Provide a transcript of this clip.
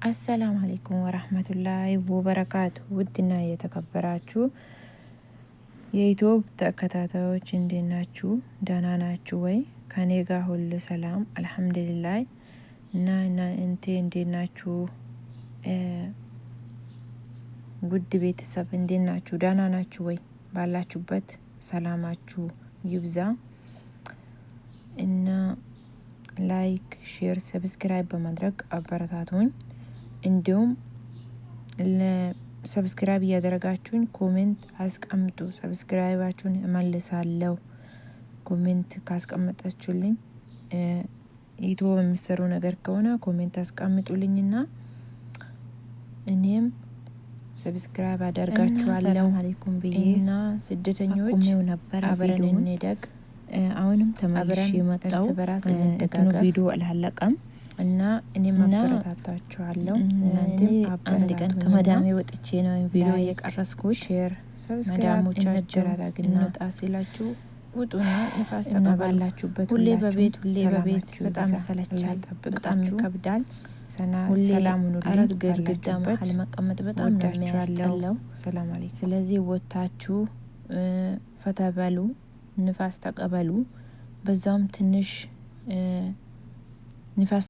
السلام عليكم ورحمة الله وبركاته። ውድና የተከበራችሁ የኢትዮብ ተከታታዮች እንዴት ናችሁ? ደህና ናችሁ ወይ? ከኔ ጋር ሁሉ ሰላም الحمد لله። እና እንቴ እንዴት ናችሁ? ውድ ቤተሰብ እንዴት ናችሁ? ደህና ናችሁ ወይ? ባላችሁበት ሰላማችሁ ይብዛ እና like፣ share፣ subscribe በማድረግ አበረታቱኝ። እንዲሁም subscribe እያደረጋችሁኝ comment አስቀምጡ። Subscribe ኣችሁን እመልሳለሁ። Comment ካስቀመጣችሁልኝ ኢትዮ በሚሰሩ ነገር ከሆነ comment አስቀምጡልኝና እኔም subscribe አደርጋችኋለሁ። عليكم ብዬ እና ስደተኞች ነበር አብረን እንደግ። አሁንም ተመልሼ የመጣው እርስ በራስ እንትኑ ቪዲዮ አላለቀም እና እኔም አበረታታችኋለሁ። እናንተም አንድ ቀን ከመዳሜ ወጥቼ ነው ቪዲዮ እየቀረስኩት። Share፣ subscribe መዳሞቻችን እንደራረግና እንውጣ ሲላችሁ ውጡና ንፋስ እና ተቀባላችሁበት። ሁሌ በቤት ሁሌ በቤት በጣም ሰለቻል፣ በጣም ይከብዳል። ሁሌ ሰላም ሁኑልኝ። አራት ግድግዳ ባላችሁበት መሀል መቀመጥ በጣም ነው ወዳችኋለሁ። የሚያስጠላው። ሰላም አለይኩም። ስለዚህ ወጥታችሁ ፈታ በሉ፣ ንፋስ ተቀበሉ። በዛውም ትንሽ ንፋስ